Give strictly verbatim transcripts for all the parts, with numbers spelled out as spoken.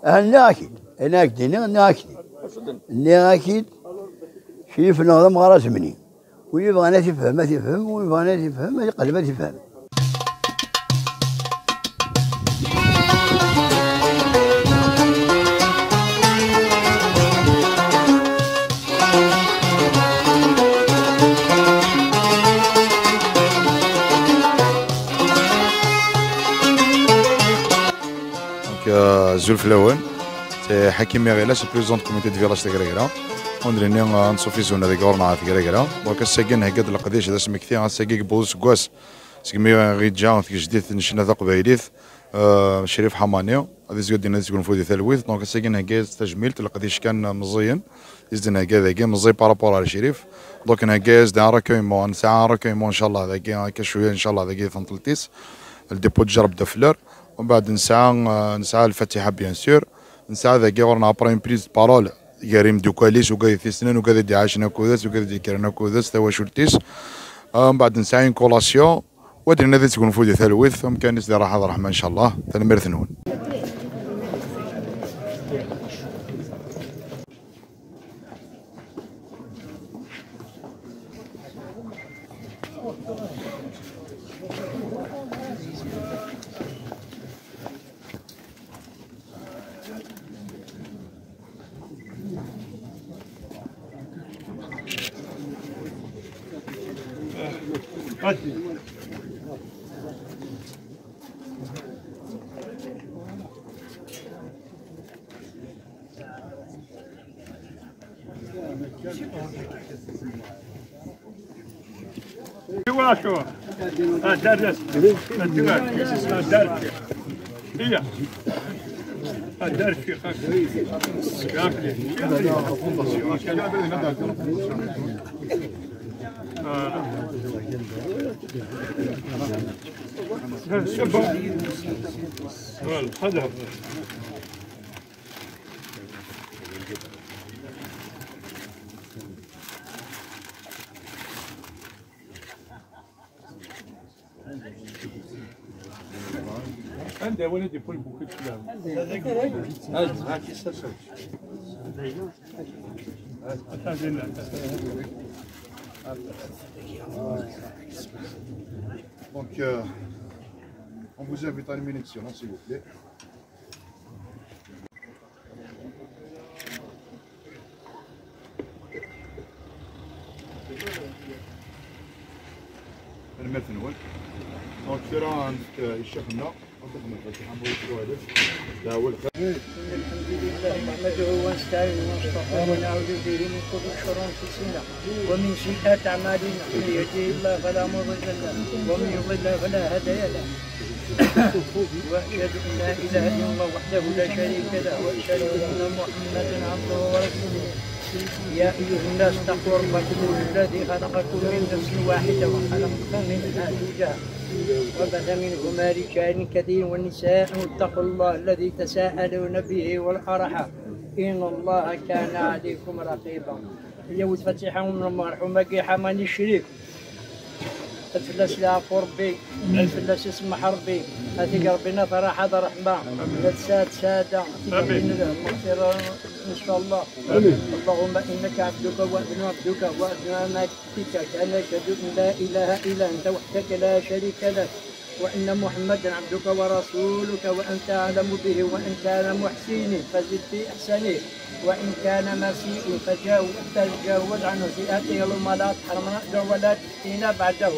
Ah, nniɣ-ak-id, ayen ara k-d-iniɣ, nniɣ-ak-id. Nniɣ-ak-id, Crif-nneɣ d amɣar azemni. Win yebɣan ad t-ifhem, ad t-ifhem, win yebɣan ad t-ifhem, ad yeqleb ad t-ifhem. Donc, euh, azul fell-awen. C'est Hakim Meghila, c'est président du comité de village Tagragra. Anda-nni, euh, anṣuf izun deg ɣur-neɣ ɣer Tagragra. Donc, ass-agi nhegga-d leqdic d asmekti, ass-agi yewweḍ useggas segmi i ɣ-iǧǧa tgejdit n ccna taqbaylit, euh, Crif Ḥamani, ad izgad dinna ad isgunfu di talwit. Donc, ass-agi nhegga-yas tajmilt, leqdic kan meẓẓiyen, i s-d-nhegga dagi, meẓẓi par rapport ar Crif. Donc, nhegga-yas-d un recueillement, nesɛa un recueillement, ncallah, dagi, akka cwiya, ncallah, dagi, di tenṭelt-is, le dépôt de gerbe de fleurs. Umbeɛd nesɛa, euh, nesɛa lfatiḥa, bien sûr. Nesɛa dagi ɣur-neɣ après une prise de parole gar imeddukal-is, ugad i t-issnen, ugad i d-iɛacen akked-s, ugad i d-yekkren akked-s, tawacult-is. Ah, mbeɛd nesɛa une collation. Wa d-nenna ad isgunfu di talwit, amkan-is di rraḥa d ṛṛeḥma, ncallah. Tanemmirt-nwen. ايوا شو؟ آه، دار الشيخ. آه، دار الشيخ. هي. آه، دار الشيخ. آه. C'est bon. Voilà, هذا. عندها ولد يكون بوكيت كلام. هاي، هاي، هاي، هاي. Donc, euh, on vous invite à une minute de silence, s'il vous plaît. Tanemmirt-nwen. Donc, tura ad nefk i ccix-nneɣ ad ixdem lfatiḥa n wayt Lwaḥid. Dɛwa lxir. الحمد لله نحمده ونستعينه ونستغفره ونعوذ به من شرور أنفسنا ومن سيئات أعمالنا. من يهده الله فلا مضل له ومن يضلل فلا هادي له. وأشهد أن لا إله إلا الله وحده لا شريك له، وأشهد أن محمدا عبده ورسوله. يا أيها الناس اتقوا ربكم الذي خلقكم من نفس واحدة وخلق منها زوجها وبث منهما رجالا كثيرا ونساء، واتقوا الله الذي تساءلون به والأرحام إن الله كان عليكم رقيبا. Yyaw lfatiḥa n umerḥum-agi Ḥamani Crif. Ad fell-as leɛfu Ṛebbi, ad fell-as isemmeḥ Ṛebbi, ad t-ig Ṛebbi naf ṛaḥa d ṛṛeḥma, ad sɛad ssaɛda, ad t-ig Ṛebbi naf lmeɣfira, ncallah. اللهم إنك عبدك وابن عبدك وابن أمتك، أنا أشهد أن لا إله إلا أنت وحدك لا شريك لك، وأن محمدا عبدك ورسولك، وأنت أعلم به وإن كان محسنا فزد في إحسانه، وإن كان مسيئا فجاو-، فتجاوز عنه سيئاته، اللهم لا تحرمنا أجره ولا تفتنا بعده.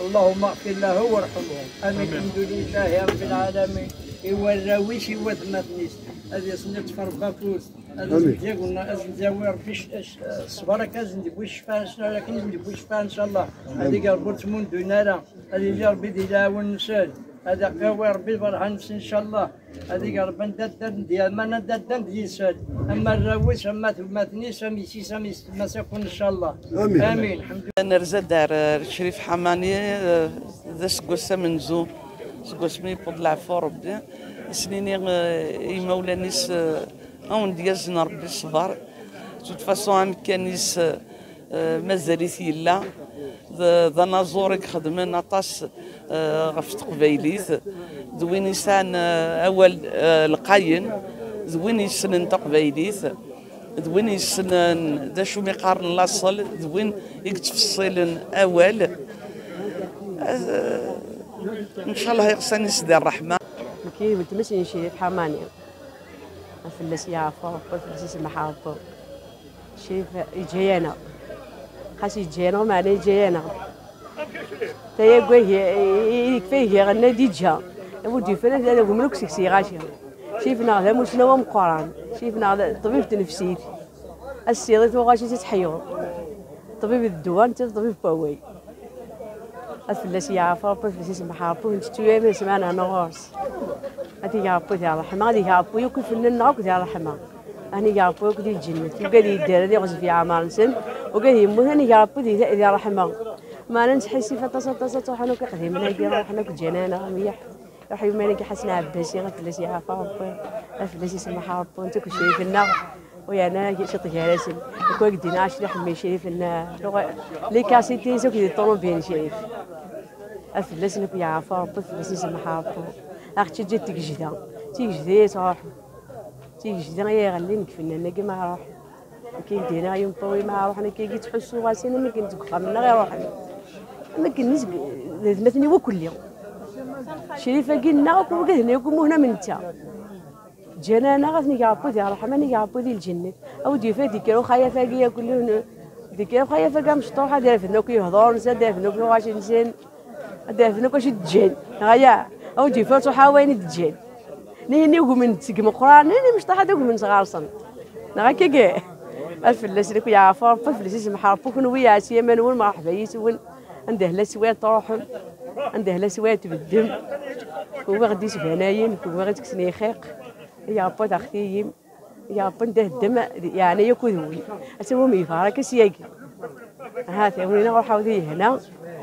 اللهم اغفر له وارحمه. آمين. الحمد لله رب العالمين. Iwa arraw-is, iwa atmaten-is. Ad yasen-iṭṭef Ṛebbi afus. Ad asen-yawi Ṛebbi ṣṣber, ad asen-d-yawi ccfa, ad asen-d-yawi ccfa, ncallah. Ad ig Ṛebbi ur ttmundun ara. Ad yili Ṛebbi di lɛawen-nsen. Ad iqawi Ṛebbi lferḥ-nsen, ncallah. Ad ig Ṛebbi anda ddan d yaman, anda ddan d yisal. Am arraw-is, am atmaten-is, am yessi-s, am yessetma-s akk, ncallah. Amin. Amin. Nerza-d ar, ar Crif Ḥamani, eh, d aseggas amenzu, seg wasmi yewweḍ leɛfu Ṛebbi. Ad s-nini, eh, i yimawlan-is, eh, ad wen-d-yazen Ṛebbi ṣṣber. De toute façon, amekkan-is, eh, Eh, mazal-it yella. D, d anaẓur i ixedmen aṭas, eh, ɣef teqbaylit. D win yesɛan, eh, awal, eh, lqayen. D win yessnen taqbaylit. D win yessnen d acu mi qqaren laṣel. D win i yettfeṣṣilen awal. Eh, ncallah iɣsan-is di ṛṛeḥma. Nekk d weltma-s n Crif Ḥamani. Fell-as yeɛfu Ṛebbi, fell-as isemmeḥ Ṛebbi. Crif yeǧǧa-yaneɣ. Xas yeǧǧa-yaneɣ, meɛna yeǧǧa-yaneɣ. Tayagwa i, i, i, yekfa ihi ɣenna d-iǧǧa. Abu d-yufan ad agmen akk seg-s iɣaci. Crif-nneɣ d amusnaw ameqqran. Crif-nneɣ d ṭṭbib n tnefsit. Assiḍ i tuɣac i teḥyuḍ. Ṭṭbib d ddwa, netta d ṭṭbib n wawal. Ad fell-as yeɛfu Ṛebbi, ad fell-as isemmeḥ Ṛebbi, ur nettettu ara iman-is meɛna ɣur-s. Ad t-ig Ṛebbi di ṛṛeḥma, ad ig Ṛebbi akk ifennan-nneɣ akk di ṛṛeḥma. Ad nig Ṛebbi akk di lǧennet. Ugad yedder ad iɣzef yeɛmar-nsen, ugad yemmut ad nig Ṛebbi di, di ṛṛeḥma. Meɛna nettḥissif aṭas, aṭas, ad ṛuḥen akk iqdimen-agi, ṛuḥen akk ǧǧan-aneɣ mliḥ. Ruḥ yuman-agi Ḥasen Ɛebbasi, ad fell-as yeɛfu Ṛebbi, ad fell-as isemmeḥ Ṛebbi, netta akk Crif-nneɣ, u yerna ciṭ gar-asen. Akk agdin ɛac d ḥemmi Crif-nneɣ, les capacités akk di ṭṭunubil n Crif. Ad fell-asen akk yeɛfu Ṛebbi, ad fell-as isemmeḥ Ṛebbi. Aɣ-tt-ǧǧa d tigejda, tigejda i yettruḥen, tigejda i iɣellin deg fennan-agi ma ruḥen. Nekk i dinaɣ yemṭuwi ma ruḥen akka i ttḥussuɣ-asen am akken deg uxxam-nneɣ i ruḥen. Am akken d atmaten-iw akk lli. Crif-agi nneɣ akk wigad-nni akk muhna am netta. Ǧǧan-aneɣ ad t-neg Ṛebbi di ṛṛeḥma, ad neg Ṛebbi di lǧennet. A wi d-yufa ad d-yekker uxayaf-agi akk lli, ad d-yekker uxayaf-agi amecṭuḥ, ad d-rfden akk ihḍuṛ-nsen, ad d-rfden akk tuɣac-nsen. Ad d-rfden akk acu d-ǧǧan. Neɣ ya, a wi d-yufa ad truḥ a wayen i d-ǧǧan. Nihin ugmen seg imeqqranen, imecṭaḥ ad ugmen sɣur-sen. Neɣ akka-agi? Ad fell-asen akk yeɛfu Ṛebbi, ad fell-as isemmeḥ Ṛebbi, kenwi yeɛsi aman-nwen, mṛeḥba yis-wen. Anda hla teswiɛt truḥem, anda hla teswiɛt tbeddem. Kenwi ɣ-d-isbanayen, kenwi ɣ-d-ikksen ixiq. Ay Ṛebbi ad aɣ-t-iyim, ay Ṛebbi anda heddem, yeɛni akk d win. Ad tawim yebɣa akka syagi. Ahat, a win ruḥ a wid yehna.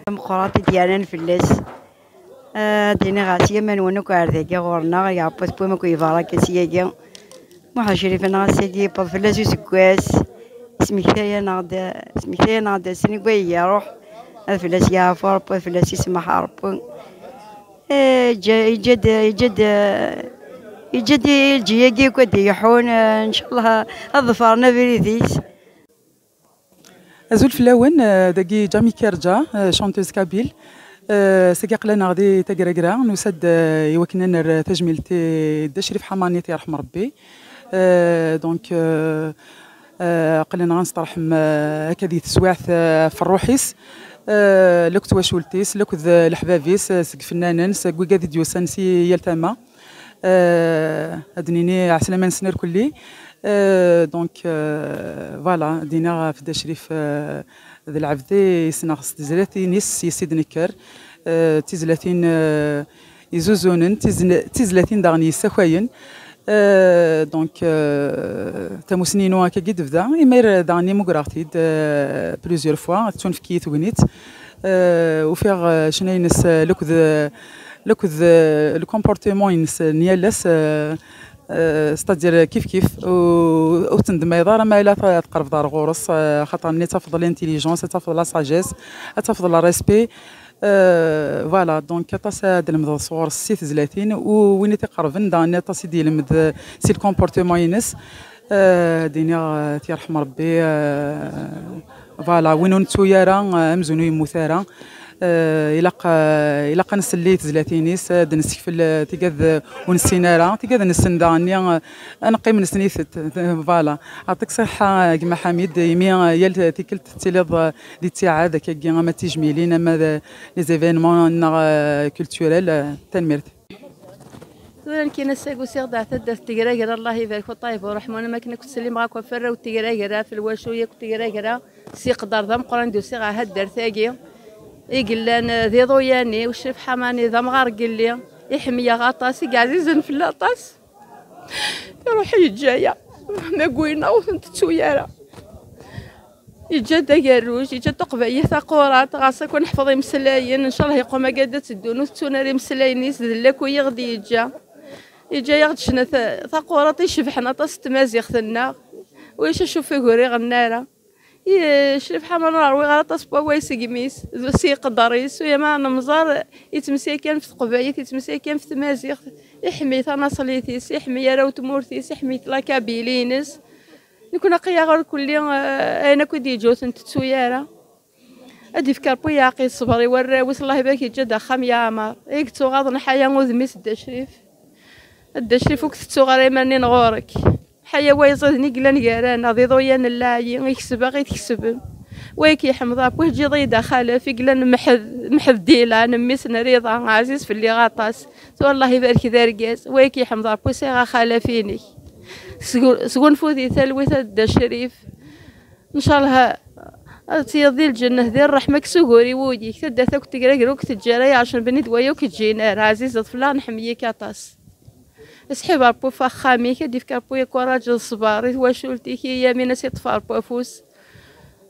Meqqrat i d-yernan fell-as. Ad d-iniɣ ɛas yaman-nwen akk ar dagi ɣur-neɣ, yeɛreq-d win akk yebɣa akka syagi. Muḥ Crif-nneɣ ass-agi yewweḍ fell-as useggas, smektayen-aɣ-d, smektayen-aɣ-d ass-nni deg wayeg iruḥ, ad fell-as yeɛfu Ṛebbi, ad fell-as isemmeḥ Ṛebbi. Eh, yeǧǧa-, yeǧǧa-d, yeǧǧa-d, yeǧǧa-d i lǧil-agi akk ad d-iḥun, eh, ncallah ad ḍefren abrid-is. Azul fell-awen, eh, dagi Jami Kerja, eh, chanteuse kabyle. Eh, seg aql-aneɣ di Tagragra, nusa-d, eh, i wakken ad nerr tajmilt i Dda Crif Ḥamani, ad t-yerḥem Ṛebbi. Eh, donc, eh, eh, aql-aneɣ ad nesteṛḥem, eh, akka di teswiɛt, eh, ɣef ṛṛuḥ-is, eh, lakked twacult-is, lakked, eh, leḥbab-is, eh, seg ifennanen, seg wigad i d-yusan si yal tama. Eh, ad d-nini ɛeslama-nsen irkelli. Eh, donc, eh, voilà, ad d-iniɣ ɣef Dda Crif, eh, d lɛebd i ssneɣ s tezlatin-is, s yes i d-nekker. Eh, d tizlatin, eh, izuzunen, tizn-, d tizlatin daɣen yessakayen. Eh, donc, eh, tamusni-inu akkagi d-tebda, imir daɣen i mmugreɣ-t-id, eh, plusieurs fois, tettunefk-iyi tegnit. Eh, ufiɣ, eh, ccna-ines, eh, lakked, eh, lakked, eh, le comportement-ines n yal ass, eh, eh, c'est-à-dire kif kif, u-, ur tendemayeḍ ara ma yella t-, tqerrbeḍ ar ɣur-s, eh, xaṭer-nni ad tafeḍ l'intelligence, ad tafeḍ la sagesse, ad tafeḍ le respect. Eh, voilà, donc aṭas ad d-lemdeɣ sɣur-s si tezlatin, u win i t-iqerben daɣen aṭas i d-yelmed, eh, si le comportement-ines. Eh, ad d-iniɣ, eh, ad t-yerḥem Ṛebbi, eh, voilà, win ur nettu ara, eh, amzun ur yemmut ara. Eh, ilaq, eh, ilaq ad nselli i tezlatin-is, eh, ad d-nessekfel, eh, tigad, eh, ur nessin ara, tigad nessen daɣen-nni, eh, ad neqqim nessen-itent. Voilà. Yeɛṭik ṣṣeḥḥa, eh, gma Ḥamid, imi, eh, yal tikkelt tettiliḍ, eh, di ttiɛad, akkagi, ama d tijmilin, ama d, eh, les événements neɣ, eh, culturels, eh, tanemmirt. Tura nekkini ass-agi usiɣ-d ar taddart n Tegragra, Allah ibarek u ṭṭayeb uṛeḥmun, am akken akk ttsellimeɣ akk ɣef warraw n Tegragra, ɣef lwacu akk n Tegragra, s iqder d ameqqran d-usiɣ ar taddart-agi i yellan, eh, d iḍuyan-iw, Crif Ḥamani d amɣar n yelli, iḥemmel-aɣ aṭas, i yeɛzizen fell-i aṭas. Iruḥ yeǧǧa-yaɣ, ma guyna ur tent-tettu ara. Yeǧǧa-d agerruj, yeǧǧa-d taqbaylit taqurant, ɣas akk neḥfeḍ imeslayen, ncallah iqum agad ad teddun, ur tettun ara imeslayen-is, d llak i ɣ-d-yeǧǧa. Yeǧǧa-yaɣ-d ccna ta-, taqurant icebḥen aṭas n tmaziɣt-nneɣ, ulac acu ɣef i ur iɣenni ara. Crif Ḥaman ur ṛwiɣ ara aṭas n wawal seg imi-s d s iqedder-is, u yama nemẓer, yettmeslay kan f teqbaylit, yettmeslay kan f tmaziɣt, iḥmi tanaṣlit-is, iḥmi arraw n tmurt-is, iḥmi tlakabili-ines. Nekni aql-aɣ ur kulli, eh, ayen akk i d-yeǧǧa ur ten-tettu ara. Ad d-ifk Ṛebbi aɛqil ṣṣber i warraw-is, Allah ibarek, yeǧǧa-d axxam yeɛmer. I yettuɣaḍen ḥaya udem-is Dda Crif. Dda Crif ur k-tettuɣ ara iman-nni n ɣur-k. Ḥaya wa iẓiden i yellan gar-aneɣ, d iḍuyan n lɛali, ikesbeɣ i tkesbem. Wa i k-yeḥmed Ṛebbi, teǧǧiḍ-iyi-d axalaf i yellan mḥed, mḥed Dilan, mmi-s n Riḍa, ɛziz fell-i aṭas. Tura Allah ibarek d argaz, wa i k-yeḥmed Ṛebbi, sɛiɣ axalaf-inek. Sgu-, sgunfu di talwit a Dda Crif. Ncallah ad tiyeḍ di lǧennet, di ṛṛeḥma-k s ugur i wul-ik, taddart akk tegragra ur k-teǧǧi ara iɛecen bni d waya ur k-ǧǧin ara, ɛzizeḍ fell-aɣ, nḥemmel-ik aṭas. Isḥib Ṛebbi f axxam-ik, ad d-ifk Ṛebbi akuraǧ d ṣṣber i twacult-ik, i Yamina s-iṭṭef Ṛebbi afus.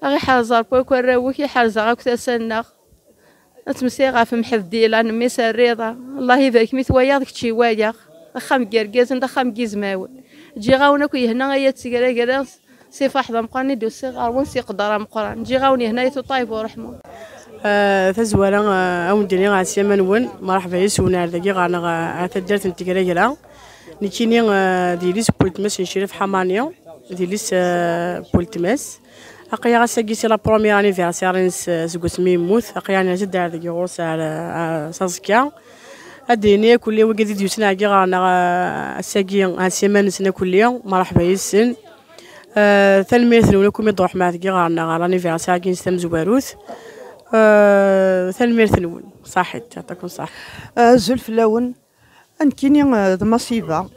Ad ɣ-iḥrez Ṛebbi akk arraw-ik, iḥrez-aɣ akk tasa-nneɣ. Ad tmeslay ɣef Mḥed Dilan, mmi-s n Riḍa. Allah ibarek mi t-walaɣ d kečč i walaɣ. Axxam n yergazen, d axxam n yizmawen. Ǧǧiɣ-awen akk yehna ay at Tegragra, s ifaḥ d ameqqran i d-usiɣ ɣer-wen s iqedder ameqqran. Ǧǧiɣ-awen yehna ay at Uṭayeb Ureḥmu. Ah, tazwara, ah, a wen-d-iniɣ ɛeslama-nwen, mṛeḥba yes-wen ar dagi ɣer-neɣ, ah, ar taddart n Tegragra. Nekkini, ah, d yelli-s n weltma-s n Crif Ḥamani, d yelli-s, ah, n weltma-s. Aql-aɣ ass-agi c'est la première anniversaire-ines, eh, seg wasmi yemmut. Aql-aɣ nerza-d ar deg ɣur-s ar, ar s aẓekka. Ad d-yini akk wigi i d-yusan ɛeggi ɣer-neɣ, eh, ass-agi, ɛeslama-nsen akk, mṛeḥba yes-sen. Eh, tanemmirt-nwen akk mi d-truḥem ar deg ɣer-neɣ ɣer l'anniversaire-agi-ines tamezwarut. Eh, tanemmirt-nwen. Ṣaḥit, yeɛṭikum ṣṣaḥa. Azul fell-awen. Nekkini, eh, d Masiba.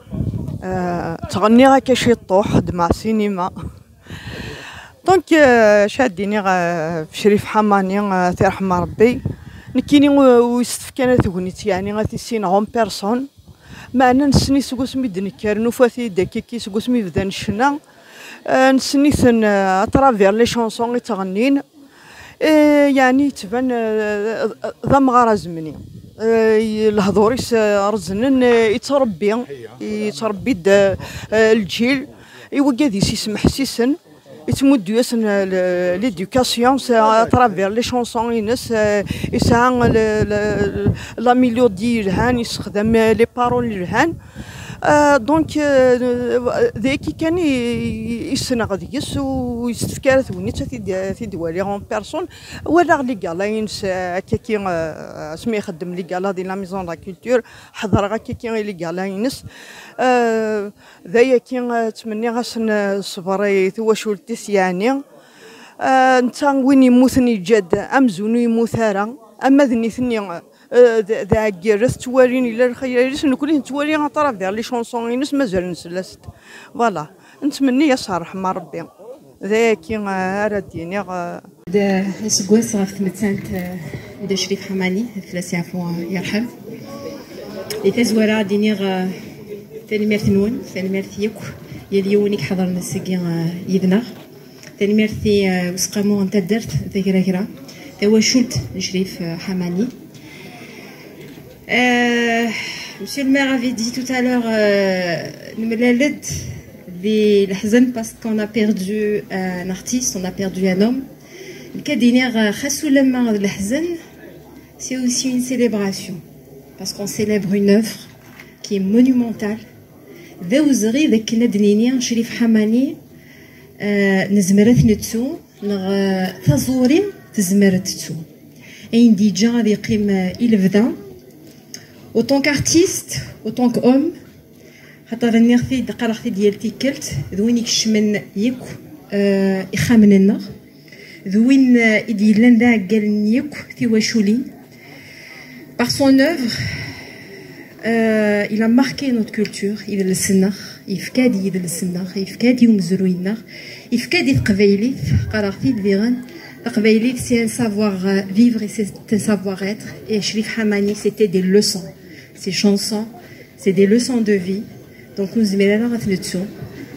Eh, ttɣenniɣ akka ciṭuḥ, xeddmeɣ sinima. Donc, eh, acu ad d-iniɣ, eh, f Crif Ḥamani, eh, ad t-irḥem Ṛebbi. Nekkini, eh, ur yessefk ara tegnit, yeɛni, ad t-issineɣ en personne. Meɛna nessen-it seg wasmi i d-nekker, nufa-t-id akkiki seg wasmi bdan ccna. Eh, nessen-iten, eh, à travers les chansons i ttɣennin. Eh, yeɛni yettban, eh, d amɣar azemni. Eh, lehdur-is, eh, reznen, eh, yettrebbi, yettrebbi-d, eh, lǧil. I wigad-is yesmeḥsisen, yettmuddu-yasen, eh, le-, l'éducation, c'est à travers les chansons-ines, eh, yesɛa le-, le-, la mélodie yelhan, yessexdam, eh, les paroles yelhan. Euh, donc, euh, d ayagi kan i, i, i ssneɣ deg-s, u yessefk ara tegnit ad t-id-, ad t-id-waliɣ en personne. Walaɣ les galas-ines, euh, akkaki, euh, asmi ixeddem les galas di la Maison de la Culture, ḥeḍreɣ akkaki i les galas-ines. Euh, d ayagi, euh, ttmenniɣ-asen, euh, ṣṣber i twacult-is, yeɛni. Euh, netta win yemmuten yeǧǧa-d amzun ur yemmut ara, ama d nitni, eh, d, d aɛeggiret, ttwalin yella lxir-is, nekkni nettwali à travers les chansons-ines, mazal nsell-as-d. Voilà. Nettmenni-as ṛṛeḥma n Ṛebbi. D ayagi, eh, ara d-iniɣ, eh. D aseggas ɣef tmettant, eh, n Dda Crif Ḥamani, ad fell-as yeɛfu, eh, yerḥem. Di tazwara ad d-iniɣ, eh, tanemmirt-nwen, tanemmirt yakk, yal yiwen i iḥeḍren ass-agi, eh, yid-neɣ. Tanemmirt i, eh, useqqamu n taddart Tagragra, tawacult n Crif, eh, Ḥamani. Euh, Monsieur le maire avait dit tout à l'heure, euh, nemlal-d di leḥzen parce qu'on a perdu un artiste, on a perdu un homme. Nekk ad d-iniɣ, euh, xas ulamma d leḥzen, c'est aussi une célébration. Parce qu'on célèbre une œuvre qui est monumentale. D awezɣi d akken ad d-nini Crif Ḥamani, euh, nezmer ad t-nettu, neɣ, euh, taẓuri tezmer ad tettu. Ayen d-yeǧǧa ad yeqqim, euh, i lebda. Autant qu'artiste, autant qu'homme, xaṭer nniɣ-t-id, qqareɣ-t-id yal tikkelt, d win ikecmen yakk, euh, ixxamen-nneɣ, d win, euh, i d-yellan d aɛeggal n yakk tiwaculin. Par son œuvre, euh, il a marqué notre culture, idles-nneɣ, yefka-d i yidles-nneɣ, yefka-d i umezruy-nneɣ, yefka-d i teqbaylit, qqareɣ-t-id diɣen, taqbaylit, c'est un savoir-vivre et c'est un savoir-être, et Crif Ḥamani, c'était des leçons. Ses chansons, c'est des leçons de vie. Donc, ur nezmir ara ad t-nettu.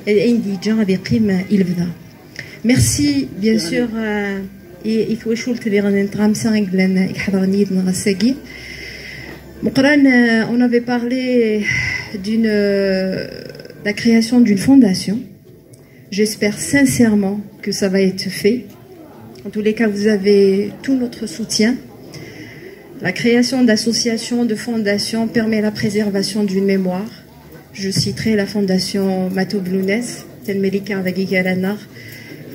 Ayen d-yeǧǧa ad yeqqim i lebda. Merci, bien sûr, euh, i, i twacult diɣen n tɣamsa i yellan, i iḥeḍren yid-neɣ ass-agi. Meqqran, euh, on avait parlé d'une, euh, la création d'une fondation. J'espère sincèrement que ça va être fait. En tous les cas, vous avez tout notre soutien. La création d'associations, de fondations permet la préservation d'une mémoire. Je citerai la fondation Matoub Lounès, tel Melika avec Igaranar.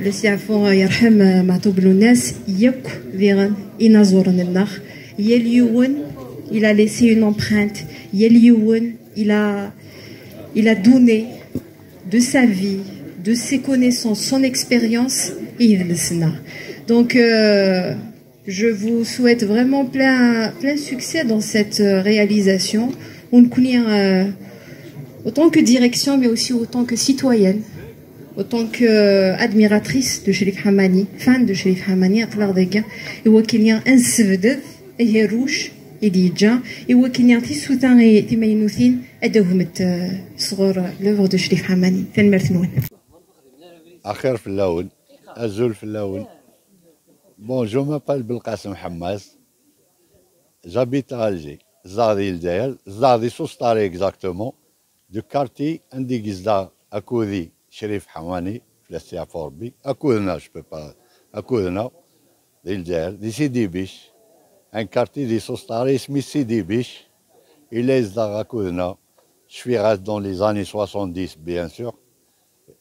Le Siafon Yerhem Matoub Lounès, Yek Viren, Inazour Nennar. Yel Youn, il a laissé une empreinte. Yel Youn, il a, il a donné de sa vie, de ses connaissances, son expérience, et il le sena. Donc, euh, je vous souhaite vraiment plein, plein succès dans cette euh, réalisation. On connaît euh, autant que direction, mais aussi autant que citoyenne, autant que euh, admiratrice de Chérif Hamani, fan de Chérif Hamani, aql-aɣ dagi, i wakken ad nessebded agerruj i d-yeǧǧa, i wakken ad tissuta i timaynutin ad d-agment euh, sɣur l'œuvre de Chérif Hamani. Tanemmirt-nwen. Axir fell-awen, azul fell-awen. Bon, je m'appelle Belqasem Ḥemmas. J'habite à Alger. Zdaɣ di Lezzayer, zdaɣ di Susṭari exactement, du quartier anda i yezdeɣ akudi Crif Ḥamani, fell-as yeɛfu Rebbi, akudna, je peux pas, akudna, di Lezzayer, di Sidi Bic, un quartier di Susṭari isem-is Sidi Bic, yella yezdeɣ akudna, cfiɣ-as dans les années soixante-dix, bien sûr.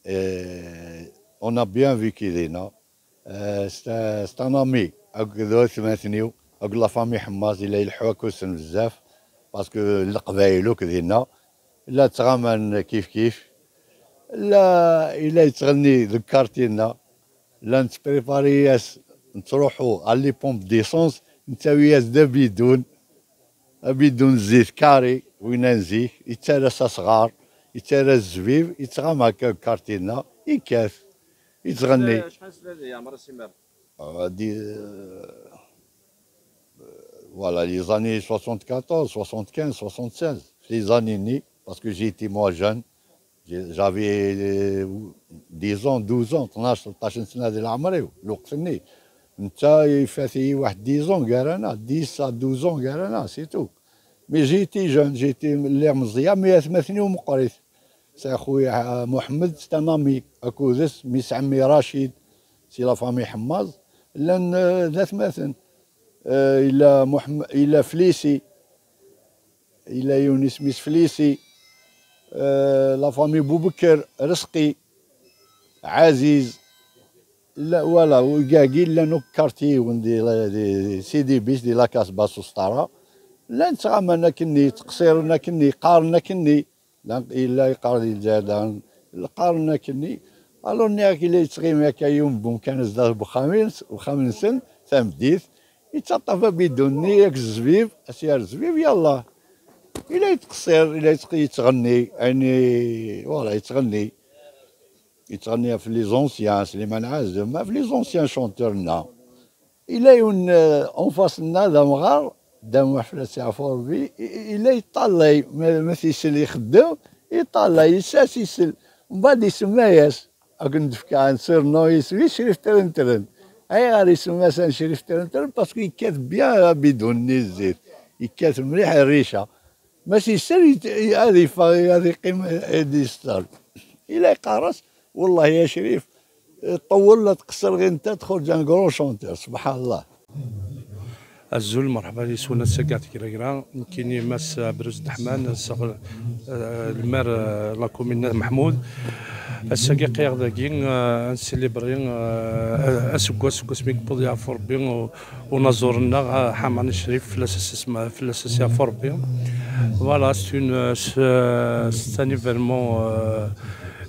Et on a bien vécu dinna. Euh, c'est un, c'est un ami, akked watmaten-iw, akked la famille Ḥemmas, yella yelḥu akk-sen bezzaf, parce que leqbayel akk dinna, la ttɣaman kif kif, la, yella yettɣenni deg quartier-nneɣ, la nettprépari-as, nettruḥu à les pompes d'essence, nettawi-as-d abidun, abidun n zzit carré, winna n zik, yettarra s asɣar, yettarra zzbib, yettɣama akka deg quartier-nneɣ, yekkat, yettɣenni. Acḥal sna di yeɛmer a Simer? Ah, di, euh, voilà, les années soixante-quatorze, soixante-quinze, soixante-seize, les années-nni, parce que j'ai été moi jeune, j'ai- j'avais euh, dix ans, douze ans, tnac, tleṭṭac sna di leɛmer-iw, lweqt-nni. Netta ifat-iyi waḥed dix ans gar-aneɣ, dix à douze ans gar-aneɣ, c'est tout. Mais j'ai été jeune, j'ai été, lliɣ meẓẓiya, mais atmaten-iw meqqrit. C'est خويا محمد, c'est un ami, akked-s, mmi-s ɛemmi Racid, c'est la famille Ḥemmas, llan euh, d atmaten. Euh, yella Muḥemmed, yella Flisi, yella yiwen isem-is Flisi, euh, la famille Boubeker, Resqi, Aziz, la, voilà, wigagi llan akk quartier-iwen di, di, di Sidi Bic, di la Casbah Susṭara, llan ttɣaman akkenni, ttqeṣṣiren akkenni, qqaren akkenni, la, yella yeqqar di Lezzayer daɣen, qqaren akkenni. Alors nniɣ-ak, yella yettɣimi akka yiwen n wemkan zdat wexxam-ins-, wexxam-nsen, tameddit, yettaṭṭaf abidun-nni, yak zzbib, as-yerr zzbib, yallah. Yella yettqeṣṣir, yella yettq-, yettɣenni, ayen i, voilà, yettɣenni. Yettɣenni ɣef les anciens, Sliman Ɛazem, ɣef les anciens chanteurs-nneɣ. Yella yiwen euh, en face-nneɣ d amɣar, d amwaḥfel ad s-yeɛfu Rebbi, i- i- yella yeṭṭalay, ma ma t-isel ixeddem, yeṭṭalay, yessas isel. Mbeɛd isemma-yas, akken d-fkan surnom, isem-is Crif Trentren. Ayɣer isemma-s Crif Trentren? Parce que yekkat bien abidun-nni zzit, yekkat mliḥ rrica. Ma s-isel, ad iffeɣ, ad iqqim ad yestal. Yella yeqqar-as, والله يا شريف, ṭewwel la tqeṣṣer ɣir netta, txuṛǧ un grand chanteur, subḥan Allah. Azul, merḥba yes-wen ass-agi ɣer Tigragra. Nekkini Mass Ɛebdruz Deḥman, asseɣ- eh, lmar eh, la commune n At Meḥmud. Ass-agi aql-aɣ dagi eh, ad nsilibri eh, aseggas seg wasmi i yewweḍ yeɛfu Rebbi u- unaẓur-nneɣ eh, Ḥamani Crif, fell-as as isma- fell-as as yeɛfu Rebbi. Voilà, c'est une, euh, c'est c'est un événement euh,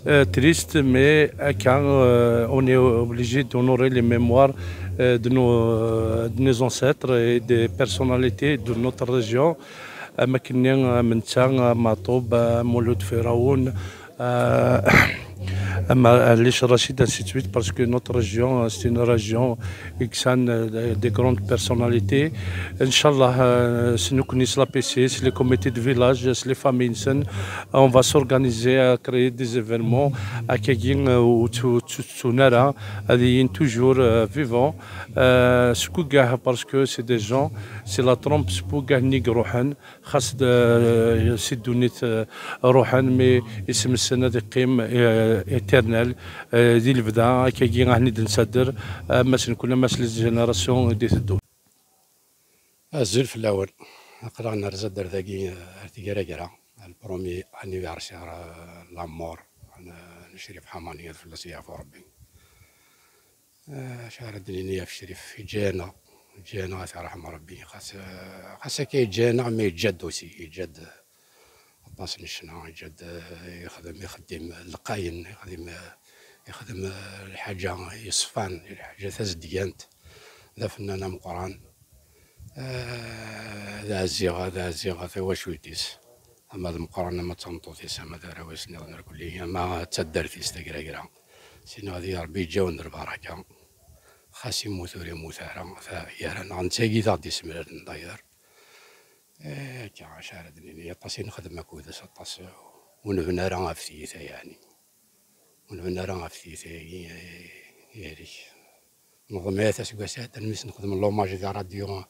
euh, triste, mais euh, quand, euh, on est obligé d'honorer les mémoires euh, de, nos, euh, de nos ancêtres et des personnalités de notre région. Am akken am netta, am Maɛṭub, am Mulud Firawen, euh, am Ɛlic Racid, ainsi de suite, parce que notre région, euh, c'est une région qui a euh, des grandes personnalités. Inch'Allah, euh, s nekkni s l'A P C, s les comités de village, s les familles-nsen, on va s'organiser à créer des événements akkagi euh, ur ttu- ur ttuttun ara, ad ilin toujours euh, vivants. Euh, seg uggah, parce que c'est des gens, c'est la trompe, seg uggah-nni i iruḥen, xas d, euh, si ddunit euh, ruḥen, mais isem-nsen ad iqqim euh, et éternel, euh, di lebda, akkagi ahen-id-nessader, am ass nekkni, am ass les générations d-iteddun. Azul fell-awen. Aql-aɣ nerza-d ar dagi, ar Tigragra, le premier anniversaire, euh, la mort n, n Crif Ḥamani, ad fell-as yeɛfu Rebbi. Eh, acu ara d-nini ɣef Crif? Yeǧǧa-yaneɣ, yeǧǧa-yaneɣ, ad t-yerḥem Rebbi. Xas, eh, xas akka yeǧǧa-yaneɣ, mais yeǧǧa-d aussi, yeǧǧa-d aṭas n ccna, yeǧǧa-d, eh, yexdem, ixeddim lqayen, yexdem, eh, yexdem, eh, lḥaǧa yeṣfan, lḥaǧa tazedgant. D afennan ameqqran. Eh, d aɛziɣ, d aɛziɣ tawacult-is. Ama d Meqqran, ama d tameṭṭut-is, ama d arraw-is nniḍen irkelli, ama d taddart-is Tagragra. Sinaɣ di Rebbi yeǧǧa-wen-d lbaraka. Xas immut ur immut ara, ta-, gar-aneɣ, netta i d aɣ-d-isemlalen d'ailleurs. Eh, akka, acu ara d-nini, aṭas i nexdem akked-s, aṭas, ur nebni ara ɣef tyita, yeɛni. Ur nebni ara ɣef tyita-agi, eh, yeɛni. Neḍmeɛ-it aseggas iɛeddan mi s-nexdem l'hommage di radio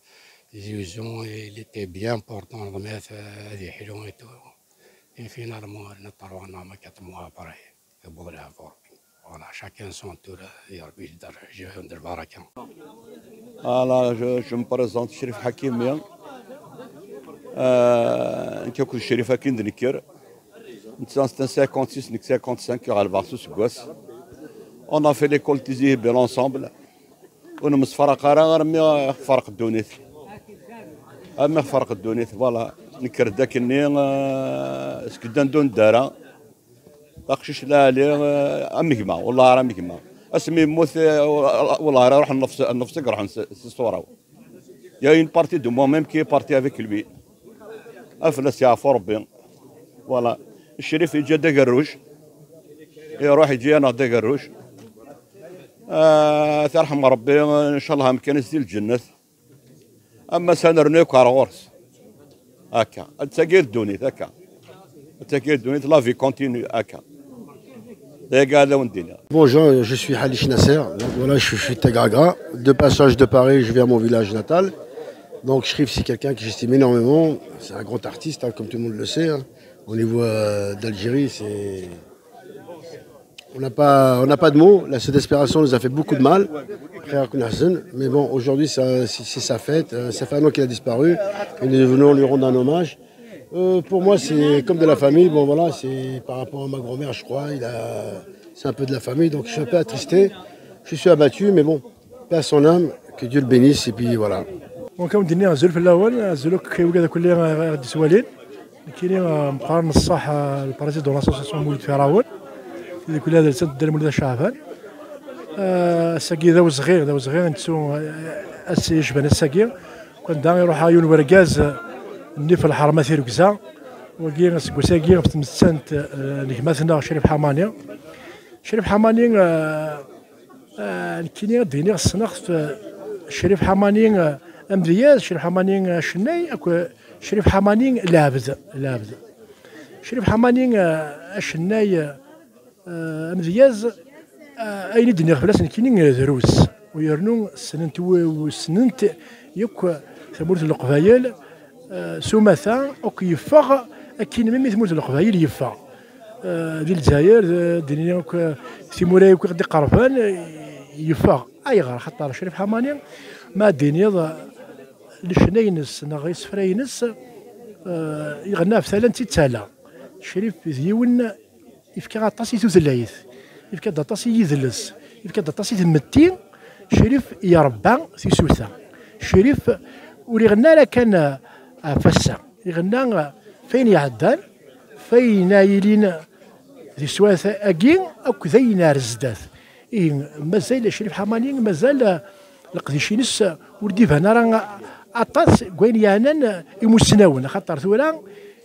Tizi Uzzu, il était bien important, neḍmeɛ-it, eh, ad yeḥlu et tout. Et finalement, rna trois mois, quatre mois après, yewweḍ leɛfu Rebbi. Voilà, chacun son tour, eh, Rebbi yeǧǧa-wen-d lbaraka. Voilà, je, je me présente, Crif Ḥakimi. Euh, nekk akked Crif akken d-nekker. Netta, c'est un cinquante-six, nekk cinquante-cinq, ɣelbeɣ s useggas. On a fait l'école Tizi Hibel ensemble. Ur nemsefraq ara armi ɣ-ferq ddunit. Armi ɣ-ferq ddunit, voilà. Nekker-d akkenni, euh, seg ddan d undara. Aqcic lɛali, eh, am gma, wellah ara am gma. Asmi yemmut, eh, wellah ara ruḥ nnefs, nnefs i iruḥen s, s ṣṣura-w. Il y a une partie de moi-même qui est partie avec lui. Ad fell-as yeɛfu Rebbi. Voilà. Crif yeǧǧa-d agerruj. Iruḥ yeǧǧa-yaneɣ-d agerruj. Ah, ad t-yerḥem Rebbi, ncallah amkan-is di lǧennet. Am ass-a nernu akk ar ɣur-s. Akka. Attagi d ddunit, akka. Attagi d ddunit, la vie continue, akka. D aya ad awen-d-iniɣ. Bonjour, je suis Halish Nasser. Donc voilà, je, je suis de Tagragra. De passage de Paris, je viens à mon village natal. Donc Crif, c'est quelqu'un que j'estime énormément. C'est un grand artiste, hein, comme tout le monde le sait, hein. Au niveau, euh, d'Algérie, c'est On n'a pas, on n'a pas de mots. La, cette disparition nous a fait beaucoup de mal. Frère Knahzen. Mais bon, aujourd'hui, ça, c'est c'est sa fête. Euh, ça fait un an qu'il a disparu. Et nous venons lui rendre un hommage. Euh, pour moi, c'est comme de la famille. Bon, voilà, c'est par rapport à ma grand-mère, je crois. Il a, c'est un peu de la famille. Donc, je suis un peu attristé. Je suis abattu, mais bon, paix à son âme, que Dieu le bénisse, et puis voilà. Donc, on dit, azul fell-awen, azul akk i wigad akk-nni i ɣ-d-ittwalin. Nekkini, ah, meqqar n ṣṣeḥ, ah, le président de l'association Mulud Firawen. Di kul ad lsant Dda Lmulud Caɛban. Ah, ass-agi d awezɣi, d awezɣi, nettu, ah, ass yecban ass-agi. Kanda iruḥ yiwen wergaz, ah, nnif lḥerma tirgza. Wagi, aseggas-agi, ɣef tmettant, ah, n gma-tneɣ Crif Ḥamani. Crif Ḥamani, ah, ah, nekkini ad d-iniɣ ssneɣ-t, ah, Crif Ḥamani, ah, amedyaz, Crif Ḥamani, ah, acennay, akk Crif Ḥamani, lɛebd, lɛebd. Crif Ḥamani, eh, acennay, eh, amedyaz, eh, ayen i d-nniɣ fell-as nekkini, eh, drus. U yernu ssnen-t wi-, wi-, ssnen-t yakk tamurt n Leqbayel, eh, s umata, akk yeffeɣ, akkin mi tamurt n Leqbayel yeffeɣ. Eh, di Lezzayer, eh, d-nini akk, eh, timura yakk i ɣ-d-iqerben, eh, yeffeɣ. Ayɣer? Xaṭer Crif Ḥamani, ma d-tiniḍ, eh, lecna-ines neɣ isefra-ines, eh, iɣenna ɣef tala n tittala. Crif d yiwen yefka aṭas i tutlayt, yefka-d aṭas i yidles, yefka-d aṭas i tmetti. Crif irebba tisuta. Crif ur iɣenna ara kan, eh, ɣef wass-a, iɣenna, eh, f ayen iɛeddan, f ayen ara yilin di teswiɛt-agi akked ayen ar zdat. Ihi, mazal Crif Ḥamani, mazal, eh, leqdic-ines, eh, ur d-iban ara aṭas deg wayen yeɛnan, eh, imussnawen, axaṭer tura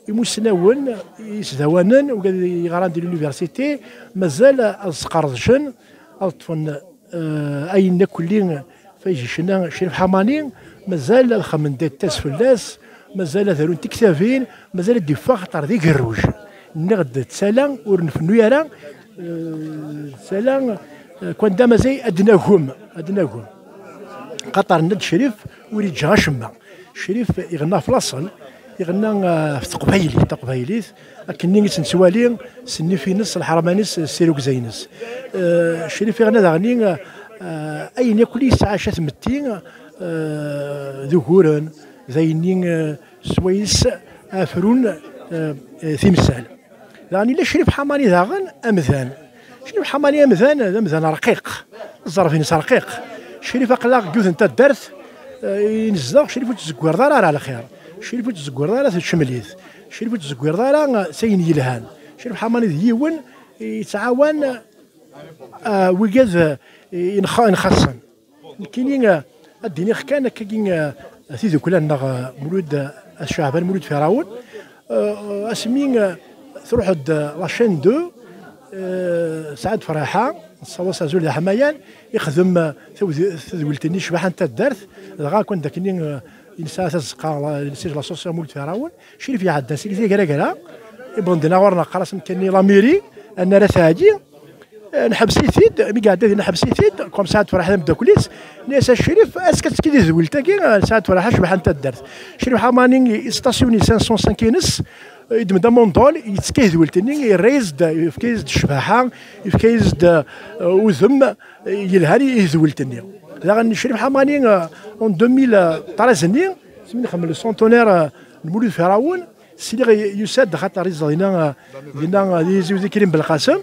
imussnawen, isdawanen, wigad yeɣran di l'université, mazal ad sqerdcen, ad ṭṭfen, eh, ayen akk-nni f ay icna Crif Ḥamani, mazal ad xemmen des thèses fell-as, mazal ad arun tiktabin, mazal ad d-iffeɣ axaṭer d igerruj. Nniɣ-d d tala ur nfennu ara, eh, d tala, eh, kwanda mazal ad nagem, ad nagem. Xaṭer nna-d Crif ur iǧǧa acemma. Crif iɣenna ɣef laṣel, Iɣenna, eh, ɣef teqbaylit, taqbaylit, akken i tt-nettwali s nnif-ines, s leḥrama-ines, s tirugza-ines. Eh, Crif iɣenna daɣen, eh, ayen akk i yesɛa ca tmetti, eh, d uguren, d ayen-nni, eh, swayes afrun, eh, eh, timsal. Daɣen yella Crif Ḥamani daɣen amdan. Crif Ḥamani amdan, d amdan rqiq. Ẓẓerf-ines rqiq. Crif aql-aɣ deg yiwet n taddart, eh, i nezdeɣ, Crif ur tzeggwireḍ ara, ara lxir. Crif ur tzeggwireḍ ara tcemlit. Crif ur tzeggwireḍ ara, eh, s ayen yelhan. Crif Ḥamani d yiwen yettɛawan, eh, wigad, eh, inxa-, inxaṣṣen. Nekkini, eh, ad d-iniɣ kan akkagi, eh, tidukla-nneɣ, eh, Mulud, eh, At Caɛban, Mulud Firawen, eh, asmi, eh, truḥ-d, eh, la chaîne deux, eh, Saɛid Ferḥa, nessaweḍ s azul d aḥmayan, ixdem, eh, tawd-, tadwilt-nni Ccbaḥa n taddart, dɣa kan d akkenni, eh, i nesɛa tazeqqa, la, i nesɛa l'association Mulud Firawen, Crif iɛedda seg tagragra, iwweḍ-d dinna ɣur-neɣ, qqar-as amkan-nni la mairie, annar At Ɛli, eh, nḥebbes-it-id, mi iɛedda dinna nḥebbes-it-id, comme Saɛid Ferḥa d ameddakel-is, nni-as a Crif, est-ce que ad tekkiḍ i tedwilt-agi, eh, Saɛid Ferḥa, Ccbaḥa n taddart. Crif Ḥamani yestasiyuni cinq cent cinq-ines, eh, yeddem-d amundul, yettekka i tedwilt-nni, yerra-yas-d, yefka-yas-d ccbaḥa, yefka-yas-d, eh, udem, eh, yelhan i, i tedwilt-nni. Daɣen Crif Ḥamani, eh, en deux mille treize-nni, asmi nxemmel le centenaire, eh, n Mulud Firawen, Sliɣ yusa-d, xaṭer yezdeɣ dinna, dinna di Tizi Uzzu, Krim Belqasem,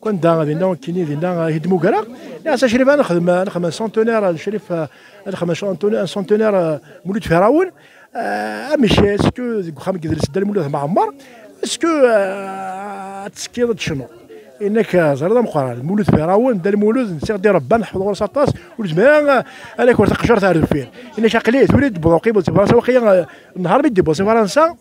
kanda dinna, kini dinna, i d-mugreɣ. Nniɣ-as a Crif, ad nexdem, ad nexdem un centenaire, Crif, ad nexdem un centenaire, un centenaire, euh, Mulud Firawen. Euh, amek, est-ce que deg uxxam n yidles Dda Lmulud Mɛemmer, est-ce que, euh, ad tekkiḍ ad tecnuḍ? Yenna-k, euh, ẓriɣ d ameqqran, Mulud Firawen, Dda Lmulud, nsiɣ di Rebba, nḥefḍ ɣur-s aṭas, ur zmireɣ, euh, ad aker taqejjart ar deffir. Yenna-k, aql-i, tura i d-wwḍeɣ, uqim, si Fransa, waqila, euh, nehar mi d-yewweḍ si Fransa,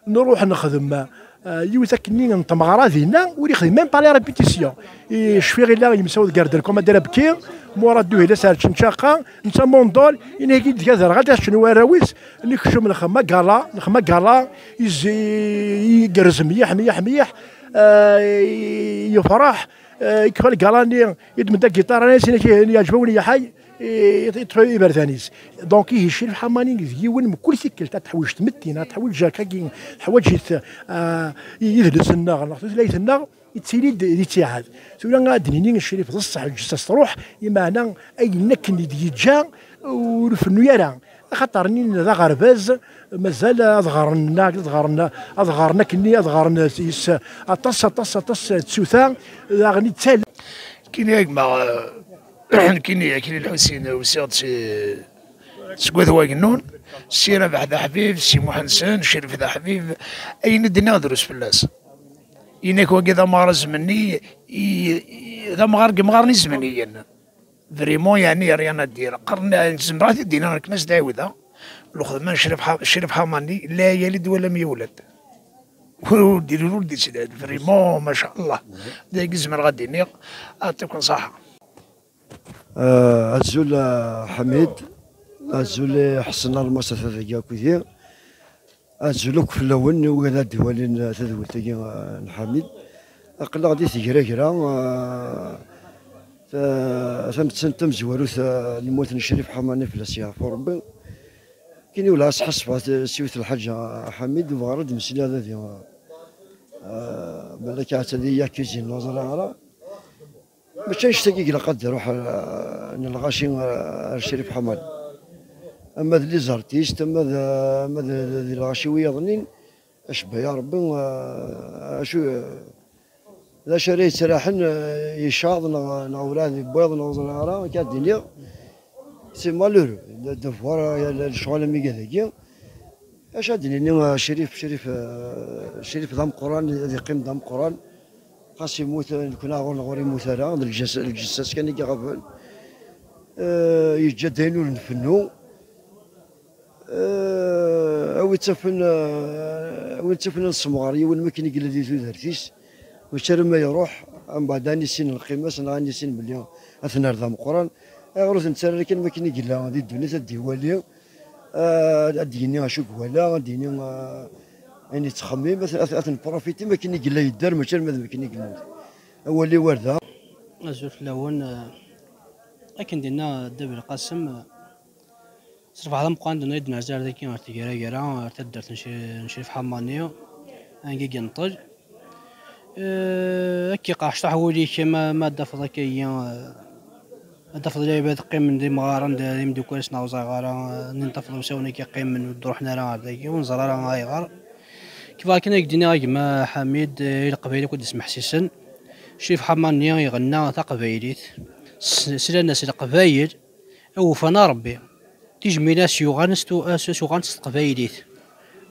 Nruḥ nexdem, eh, yiwet akkenni n tmeɣra dinna, ur yexdim même pas les répétitions. I cfiɣ illa yemsaw d Gardel Komadar Abki, Murad Duhila s ar Čenčaqa, netta Mondol, inagi d-gader ɣer ad cnu warraw-is, nekcem nexma gala, nexma gala, igerrez mliḥ, mliḥ, mliḥ, eh, yefreḥ, eh, ikfa lgala-nni, yeddem-d agiṭar, yeɛǧeb-awen yaḥay, i, i, iṭṭef iberdan-is. Donc, ihi, Crif Ḥamani d yiwen mkul tikkelt, ad teḥwiǧ tmetti, ad teḥwiǧ akkagi, teḥwaǧ-it, ah, i, idles-nneɣ, neɣ tutlayt-nneɣ, yettili-d di ttiɛad. Tura ad d-nini Crif d ṣṣeḥ, lǧessa-s truḥ, imeɛna ayen akken i d-yeǧǧa ur fennu ara. Axaṭer nnin d aɣerbaz, mazal ad ɣren, ad ɣren, ad ɣren akkenni, ad ɣren yes aṭas, aṭas, aṭas n tsuta, daɣen i d tala. Kini a gma, eh, Nekkini, Akli Lḥusin, usiɣ-d si, seg Wat Wagennun, si Rabaḥ d Aḥbib, si Muḥensen, Crif d Aḥbib, ayen i d-nniɣ drus fell-as. Inak wagi d amɣar azemni, i, i, d amɣar deg imɣaren izemniyen. Vraiment, yeɛni, rien à dire. Qqaren, zemreɣ ad t-id-iniɣ nekk, ma s-d-ɛiwdeɣ, lxedma n Crif Ḥa-, Crif Ḥamani, la yali-d wala mi yewlad. Ur d-, ur d-yettdad. Vraiment, ma sha Allah. D ayagi zemreɣ ad d-iniɣ, ɛṭiken ṣaḥa. Ah, azul a Ḥamid, azul i Ḥsen Almas ata dagi akked-i, azul akk fell-awen i wid ad d-iwalin tadwilt-agi, ah, n Ḥamid. Aql-aɣ di Tegragra, ah, ta-, tamettant tamezwarut, ah, n lmut n Crif Ḥamani, fell-as yeɛfu Rebbi. Kini wala sḥasfeɣ s yiwet lḥaǧa a Ḥamid, u bɣiɣ ad d-mmeslayeɣ dagi, ah, balak ahat ad iyi-accusinn, ur ẓriɣ ara. Mačči annect-agi i ilaq ad d-iruḥ, eh, n lɣaci, eh, ar Crif Ḥamani. Ama d les artistes, ama d, ama d, d, d lɣaci wiyaḍnin, acebba ya Rebbi, eh, acu, eh, d acu ara yettraḥen, eh, yeccaḍ neɣ, neɣ werɛad yewwiḍ, neɣ ur ẓriɣ ara, akka ad d-iniɣ. C'est malheureux, d, d voir, eh, lecɣal am iga dagi. Acu ad d-nini, eh, Crif, Crif, eh, Crif d ameqqran, ad yeqqim d ameqqran. Xas yemmut, eh, nekni ɣur-neɣ ur yemmut ara, d lǧas-, lǧessas kan i iɣaben. Eh, yeǧǧa-d ayen ur nfennu. Eh, a wi ttafen, eh, a wi ttafen ad semɣer yiwen makken i yella di tudert-is. Mačči ara ma iruḥ, mbeɛd ad nissin lqima-s, neɣ ad nissin belli ad t-nerr d ameqqran. Ayɣer ur t-nettarra kan makken i yella di ddunit ad d-iwali? Ah, ad d-yini acu i iwala, ad d-yini, ah, ayen yettxemmim, ad, ad, ad ten-profiti, makken i yella yedder, mačči arma d makken i yemmut. Awal-iw ar da. Azul fell-awen, ah, akken d-yenna Dda Belqasem, ah, S lferḥ d ameqqran d-nna i d-nerza ar dagi, ɣer Tgara-gara, ar taddart n Cri-, n Crif Ḥamani, anga i yenṭel. Eh, akka iqerḥ cṭaḥ wul-ik, ma, ma d-tafeḍ akka-yi, eh, ad tafeḍ lɛibad qqimen d imɣaren, d imdukkal-is neɣ ur ẓriɣ ara, eh, nin tafeḍ usawen akka qqimen ur d-ruḥen ara ɣer dagi, ur neẓri ara ayɣer. Kif akken ad k-d-iniɣ a gma Ḥamid, eh, i Leqbayel akk ad d-smeḥsisen, Crif Ḥamani iɣenna taqbaylit, s-, slan-as Leqbayel, awufan a Rebbi, tijmila s yuɣan s tu-, s, s uɣan s teqbaylit,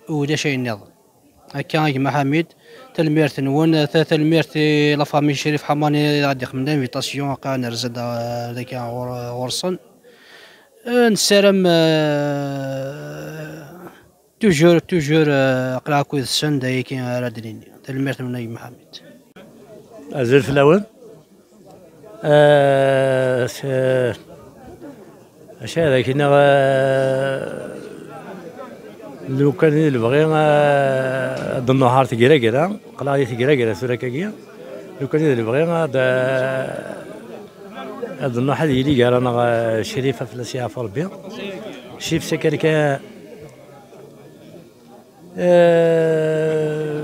ulac ayen nniḍen. Akka a gma Ḥamid, tanemmirt-nwen, ta-, tanemmirt i la famille Crif Ḥamani i aɣ-d-ixedmen l'invitation, akka nerza-d, eh, dagi ɣur-, ɣur-sen. Eh, nessaram, eh, toujours, toujours, eh, aql-aɣ akked-sen, d ayagi ara d-nini. Tanemmirt-nwen a gma Ḥamid. Azul fell-awen. Eh, s-, acu ara k-iniɣ, eh, lukan i lebɣi, eh, ad d-nruḥ ɣer Tegragra, aql-aɣ di Tegragra tura akkagi. Lukan i lebɣi ad, eh, ad nruḥ ad yili gar-aneɣ, eh, Crif, fell-as yeɛfu Rebbi. Crif s akka kan, eh,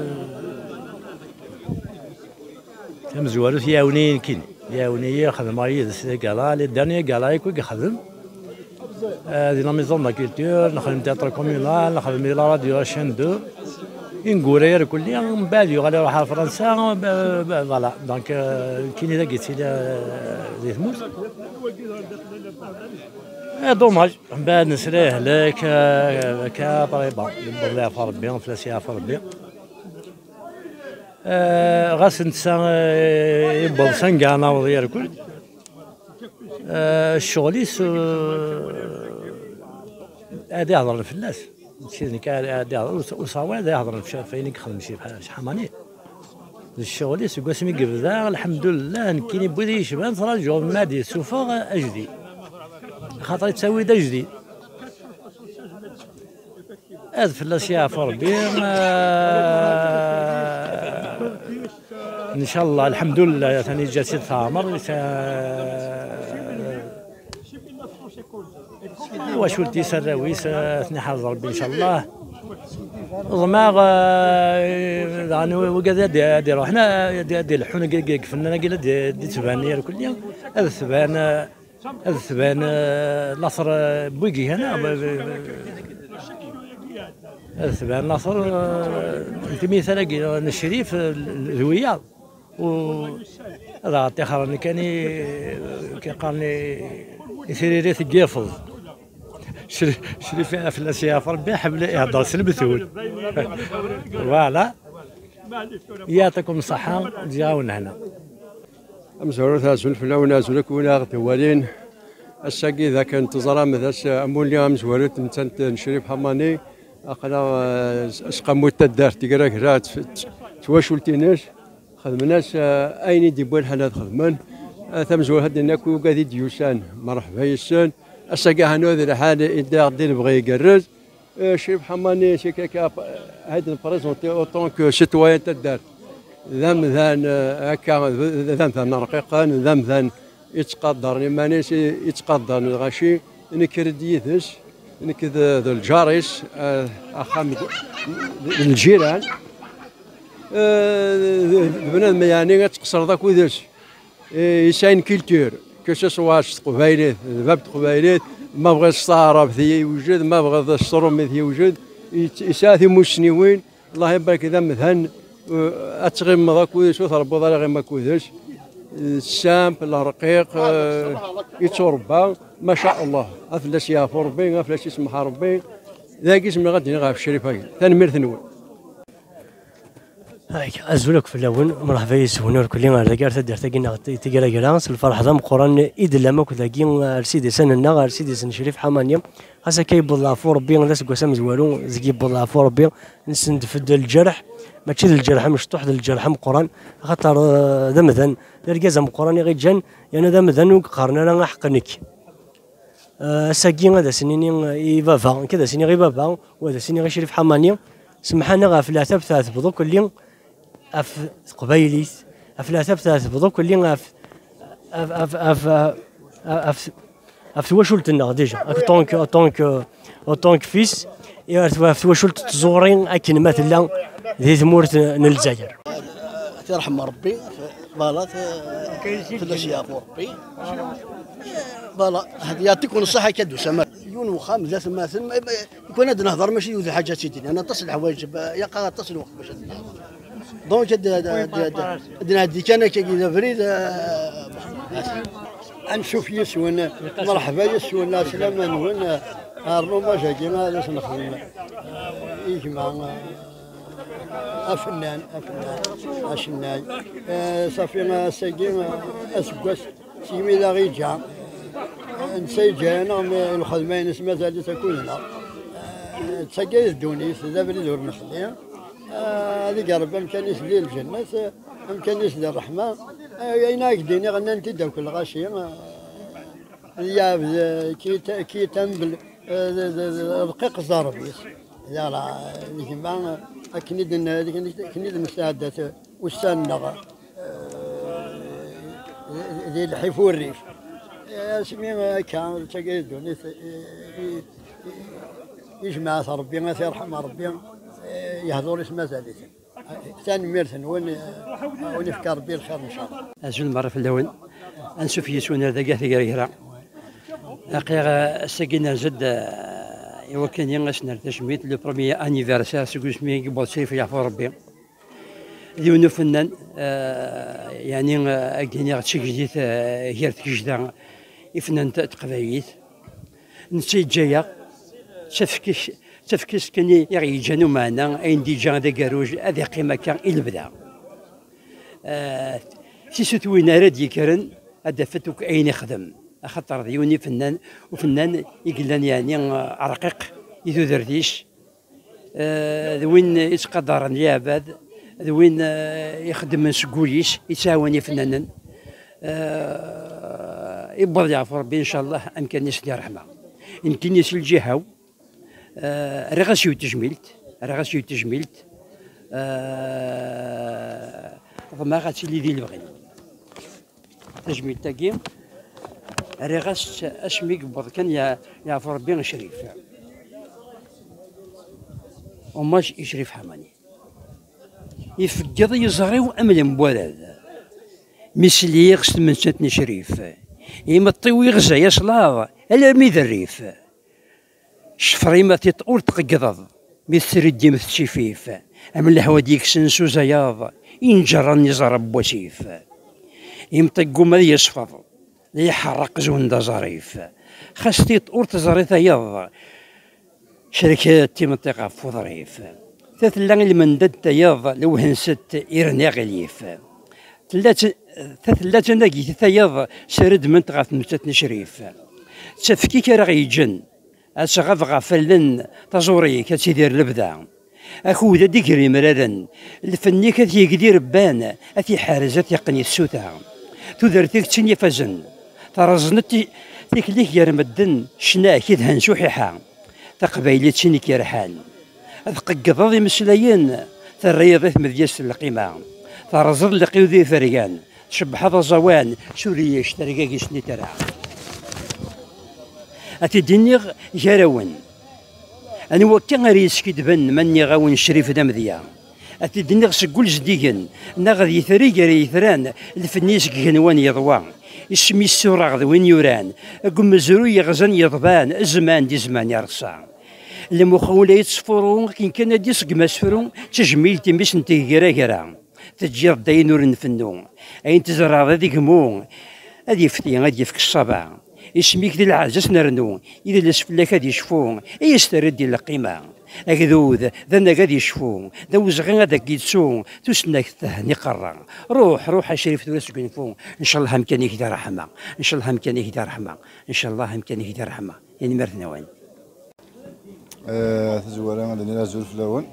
tamezwarut, iɛawen-iyi nekkini. Iɛawen-iyi, xedmeɣ yid-s les galas, les derniers galas akk i yexdem. Eh, di la maison de la culture, nexdem théâtre communal, nexdem di la radio, la chaîne deux. Ineggura irkelli, mbeɛd yuɣal iruḥ ar Fransa, b-, b-, voilà. Donc, eh, nekkini dagi yettili, eh, di tmurt. Eh, dommage. Mbeɛd nesla yehlek, eh, akka, après, bon, yewweḍ leɛfu Rebbi, fell-as yeɛfu Rebbi. Eh, ɣas netta, eh, yewweḍ s anga naweḍ irkel. Eh, ccɣel-is, eh, ad iheḍren fell-as. Mačči d nekk ara, ara d-ihḍren, ur, ur ṣṣawi ara d-ihḍren f, f ayen i yexdem Crif Ḥamani. D ccɣel-is seg wasmi i yebda, lḥemdullah, nekkini n wid i yecban, ttṛaǧuɣ ma ad d-yessufeɣ ajdid. Axaṭer yettawi-d ajdid. Ad fell-as yeɛfu Rebbi, eh, ncallah, lḥemdullah, atan yeǧǧa-tt-id teɛmer, ta-, Tawacult-is, arraw-is, eh, ad ten-iḥrez Rebbi, ncallah. Ḍmeɛ, eh, daɣen wigad ad, ad iruḥen, ad, ad ileḥḥun, agi, agi, deg ifennan-agi, ad, ad d-ittban irkelli, ad tban, eh, ad tban, eh, laṣer, eh, n wigi, hana, b-, b-, ad tban laṣer, eh, n timital-agi, n Crif, eh, d wiyaḍ. U ad aɣ-ṭixren kan i, kan qqaren i, i tririt n yifeḍ. Cri-, Crif fell-as yeɛfu Rebbi, iḥemmel ihedder s lemtul. Voilà. Yɛṭikum ṣṣeḥḥa, d-iɛawen hna. Amezwaru, azul fell-awen, azul akk win aɣ-d-iwalin. Ass-agi d akken teẓram d ass amulli amezwaru n tmettant n Crif Ḥamani. Aql-aɣ, eh, s-, asqamu n taddart Tigragra, t-, t-, twacult-ines. Xedmen-as, eh, ayen i d-yewwi lḥal ad xedmen. Eh, tamezwarut ad d-nini akk ugad i d-yusan, mṛeḥba yes-sen. Ass-agi hanu d lḥal i d-aɣ-d-inebɣi igerrez. Eh, Crif Ḥamani, c'est quelqu'un, eh, ad nprésenter autant que citoyen n taddart. D amdan, eh, akka, d, d amdan rqiqen, d amdan yettqadaren iman-is, i, yettqadaren lɣaci. Nekker-d yid-s, nekk d, d lǧar-is, eh, axxam d, d, d lǧiran. Eh, d, d bnadem, yeɛni, ad tqeṣṣreḍ akked-s. Eh, yesɛa une culture, que ce soit s teqbaylit, d bab n teqbaylit, ma bɣiḍ s taɛrabt yewjed, ma bɣiḍ s trumit yewjed, yet-, yesɛa timussniwin, Allah ibarek, d amdan, eh, ad tɣimeḍ akked-s, ur trebbuḍ ara ɣim akked-s. Eh, simple, rqiq, eh, yetturebba, ma sha Allah, ad fell-as yeɛfu Rebbi, ad fell-as yesmeḥ Rebbi. Dagi zemreɣ ad d-iniɣ ɣef Crif-agi. Tanemmirt-nwen. Ay, azul akk fell-awen, mṛeḥba yes-wen irkelli ar dagi, ar taddart-agi neɣ Tigragra, s lferḥ d ameqqran i d-tellam akk dagi, ar sidis-nneɣ, ar sidis n Crif Ḥamani. Ɣas akka yewweḍ leɛfu Rebbi, d aseggas amezwaru, deg yewweḍ leɛfu Rebbi, nesnedf-d lǧerḥ, mačči d lǧerḥ amecṭuḥ, d lǧerḥ ameqqran, axaṭer, eh, d amdan, d argaz ameqqran i ɣ-iǧǧan, yerna d amdan ur yeqqaren ara aḥeqq nekk. Eh, ass-agi ad as-nini i baba, nekk ad as-iniɣ i baba, u ad as-iniɣ i Crif Ḥamani, semḥ-aneɣ ɣef leɛtab tɛetbeḍ akk-lli ɣef teqbaylit, ɣef leɛtab tɛetbeḍ akk-lli ɣef, ɣef, ɣef, ɣef, ɣef, Ɣef twacult-nneɣ déjà, en tant que, en tant que, en tant que fils, et ɣef twacult n tẓuri akken ma tella di tmurt n Lezzayer. Ad t-yerḥem Rebbi, voilà, t-, fell-as yeɛfu Rebbi. Voilà, هذه يعطيكم الصحة كادو سما. Yiwen wexxam d atmaten, ma, ma, كون هاد نهضر ماشي يوجد حاجة سيدي، أنا تصل حوايج، يا قا تصل وقت باش نهضر. Donc هاد، هاد، هاد، هاد، هاد نهدي كان كي إذا بريد، آه، أنشوف يسون، مرحبا يسون، السلامة نون، آه، الروماج هاكي ما هذا نخدم. يجمع، آه، أفنان، أفنان، أشناي. آه، صافي، آه، ساقي، آه، أسقاس. Simi d aɣ-iǧǧa, netta yeǧǧa-yaneɣ, mi lxedma-ines mazal-itt akked-neɣ. D tagi i d ddunit, d abrid ur nexli. Ad iger Rebbi amkan-is di lǧennet, amkan-is di ṛṛeḥma. Ayen ara k-d-iniɣ, nnan-t-id akk lɣaci, yeɛbed, ki t-, ki tambel, d, d, d, rqiq ẓẓerb-is. Yala, gma, akken i d-n-, akken i d-nesɛedda ussan-nneɣ, eh, di lḥif urrif. Eh, asmi akka, d tagi i ddunit, i, i, i, ijmeɛ-t Rebbi, ad t-yerḥem Rebbi, eh, yehdur-is mazal-iten. Tanemmirt-nwen, eh, wen ifka Rebbi lxir, ncallah. Azul merra fell-awen. Ansuf yis-wen ar dagi, a Tigregra. Aql-aɣ, eh, ass-agi nerza-d, eh, i wakken ad s-nerr tajmilt, le premier anniversaire seg usmi i yewweḍ Crif, yeɛfu Rebbi. D yiwen ufennan, eh, yeɛni, eh, ad d-iniɣ d tigejdit, eh, gar tgejda ifennan n teqbaylit. Netta yeǧǧa-yaɣ, d tafkis, d tafkis kan i aɣ-yeǧǧan umeɛna, ayen d-yeǧǧa d agerruj, ad iqqim akka i lebda. Eh, tisutwin ara d-yekkren, ad d-afent akk ayen ixdem, axaṭer d yiwen ifennan, ufennan i yellan yeɛni, eh, rqiq i tudert-is, eh, d win yettqadaren leɛbad, d win, eh, ixeddmen seg wul-is, yettɛawan ifennanen. Eh, iwweḍ yeɛfu Rebbi, ncallah, amkan-is di ṛṛeḥma. Nekkini si lǧiha-w, eh, rriɣ-as yiwet tejmilt, rriɣ-as yiwet tejmilt, eh, ḍemɛeɣ ad tili di lebɣi-nwen. Tajmilt-agi, rriɣ-as-tt asmi yewweḍ kan ya-, yeɛfu Rebbi Crif. Hommage i Crif Ḥamani. Ifeggeḍ yiẓri-w am lemwarad. Mi sliɣ s tmentant n Crif, imeṭṭi-w iɣza-yas laḍ, alarmi d rrif. Cfer-im a tiṭ ur tqeggḍeḍ, mi tesriddim tettifif, am lehwa d-yekksen s uzayaḍ, inǧerran iẓra n wasif. Imṭi gguma ad yesfeḍ, la iḥerreq zun d aẓarif. Xas tiṭ ur teẓri tayeḍ, cerket timeṭṭi ɣef uḍrif. Tatella i lmendad tayeḍ, lewhenset irna iɣilif. Tella t-, tatella tanagit tayeḍ, sredment ɣef tmettat n Crif. D tafkik ara ɣ-yeǧǧen, ad tɣab ɣef allen, taẓuri-k ad tidir lebda. Akud ad iger imraren, lfenn-ik ad t-yegdi rebban, ad t-iḥerz, ad t-iqqen i tsuta. Tudert-ik d tin ifazen, terẓen ti-, tikli-k gar medden, ccna-k idhan s uḥiḥa. Taqbaylit d tin i k-yerḥan. Tqeggdeḍ imeslayen, terriḍ i tmedyazt n lqima. Terẓeḍ lqid ifergan, tcebbḥeḍ aẓawan, s urric tergagit n itara. Ad t-id-iniɣ gar-awen. Anwa akka ara yeskiddben ma nniɣ-awen Crif d amedya? Ad t-id-nniɣ seg wul zeddigen, neɣ d yitri gar yitran, lfenn-is deg igenwan yeḍwa. Isem-is sureɣ d win yuran, deg umezruy yeɣzan yeḍban, zzman di zzman ireṣṣa. Lmux ula yettṣfuru, akken kan ad d-iṣeggem asefru, d tajmilt imi s n-tegger agra. Teǧǧiḍ-d ayen ur nfennu, ayen tzerɛeḍ ad igmu, ad ifti, ad yefk ṣṣaba. Isem-ik di lɛezz ad s-nernu, idles fell-ak ad icfu, i as-terriḍ di lqima. Agdud, d anag ad icfu, d awezɣi ad ak-yettu, tusnakt tehni qerra. Ruḥ, ruḥ a Crif tura sgunfu, ncallah amkan-ik di ṛṛeḥma, ncallah amkan-ik di ṛṛeḥma, ncallah amkan-ik di ṛṛeḥma. Tanemmirt-nwen. Eh, tazwara ad d-nini azul fell-awen.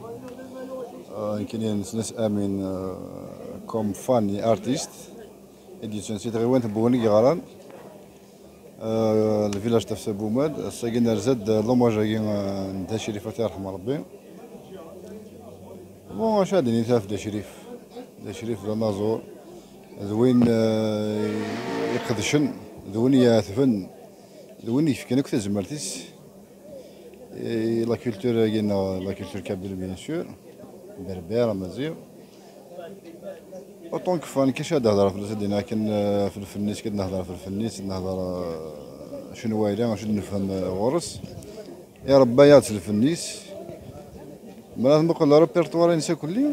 Eh, nekkini nettnas Amin, eh, comme fan et artiste. I d-yettunen si tɣiwant n Bwen i yeɣran. Eh, le village Tafsa Bumad. Ass-agi nerza-d, eh, l'hommage-agi, eh, n Dda Crif, ad t-yerḥem Rebbi. Bon, acu ad d-nini ɣef Dda Crif? Dda Crif d anaẓur, d win, eh, iqedcen, d win iɛetben. D win i yefkan akk tazmert-is i la culture-agi-nneɣ, la culture kabyle, bien sûr, berbère, amaziɣ. Autant que fan, kac ad d-hedreɣ fell-as, ad d-iniɣ akken, eh, ɣef lfenn-is, ad nehder ɣef lfenn-is, ad nehder, eh, acu n wayla, acu d-nefhem, eh, ɣur-s. Iṛebba-yaɣ-d s lfenn-is. Ma tmuqel répertoire-ines akkelli,